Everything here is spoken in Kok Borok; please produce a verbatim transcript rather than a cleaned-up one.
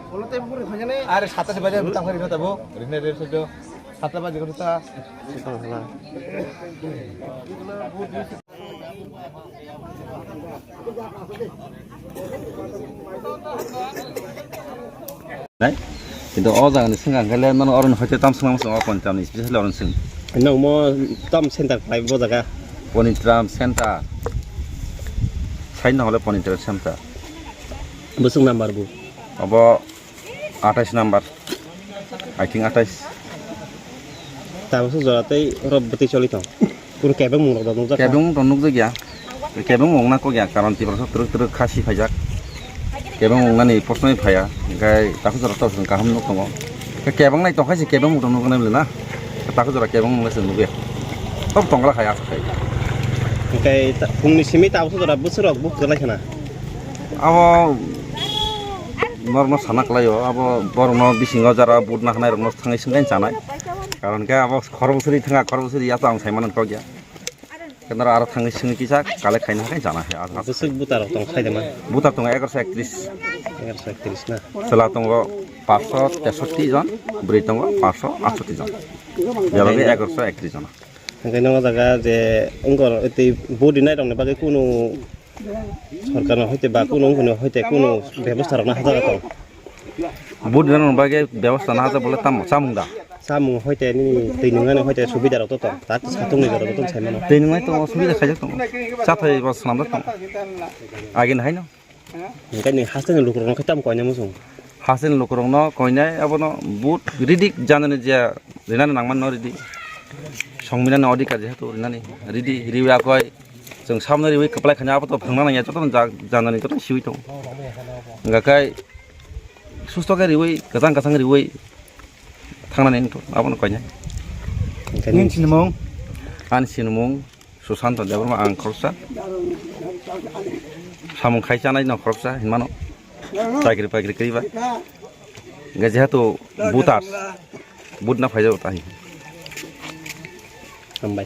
Are sata se baje tang hari kata bo. Rine re sojo. Sata baje kata. Nai. Kintu o jaga ni sengkang khe le mano oro ni hoite tam sengma song o Ponitrama ni special oro ni seng. Nang mo tam center khlai bo jaga. Ponitrama center. Sai no hole Ponitrama center. Bwswk number bo? Abo atais number. I think atais. Tabuk se jora tei oro bwtwi choli tong. Kunu kebeng mung rok da nukjak. Kebeng mung rok nukjak ya. Kebeng mung na kok ya, karon Tiprasa twrwk twrwk kha si phaijak. Kebeng mung nani posnoi phaya. Hingkai takhuk jora to kaham nuk tongo. Kebeng nai tongkha se kebeng mung rok nuknai le na. Takhuk jora kebeng mung se nukya. Tok tongla khai asuk khai. Hingkai phungni simi tabuk se jora bwswk rok buk kwlai khana. Abo norokno sana kwlaio, abo borokno bisingo jara vote nahanai rokno thangwi swngwi chanai. Karon khe abo khorok bwswrwi thanga, khorok bwswrwi yato ang saimano kok ya. Kenaro aro thangwi swngwi kisa collect khaina hai chana hai. Bwswk buta rok tong khaidema? Buta tongo egaroso ektris. Egaroso ektris na? Chwla tongo paanch sho tersoti jon, bwrwi tongo paanch sho atsoti jon. Belagi egaroso ektris jon. Hingke nang o jaga je wngkor tei vote rinai rokni bagwi kunu Sorkarno hoite ba kunu wngkoni hoite kunu bebosta rokno hajaga tong. Vote rwna bagwi bebosta no hajak bole tamo chamung da. Chamung hoite nini twi nwngnani hoite subida rok to tong. Tak satung ni jorok to saimano. Twi nwngnai to subida khaijak tongo. Chathai bo swnamjak tongo. Agini haino. Hingke ni haste ni lukurokno khe tamo koina muchung. Haste ni lukurokno koinai abono vote ridi janani je rinani nangmano ridi. Songwidhan ni odhikar jehetu rinani ridi riwi akoi. Chwng samno riwi kwplai khaina abo to phwrwngna nangya jotono ja-, janani jotono siwi tongo. Hwnga khe susto khe riwi kwchang kwchang riwi thangnani wngkha abono koinai. Hingke nini sinimung? Ani sinimung Susanto Debbarma ang khoroksa. Samung khai chanai no khoroksa hinmano. Chakri pakri kri ba. Hingke jehetu voter, vote na phaijago tahi. Hambai.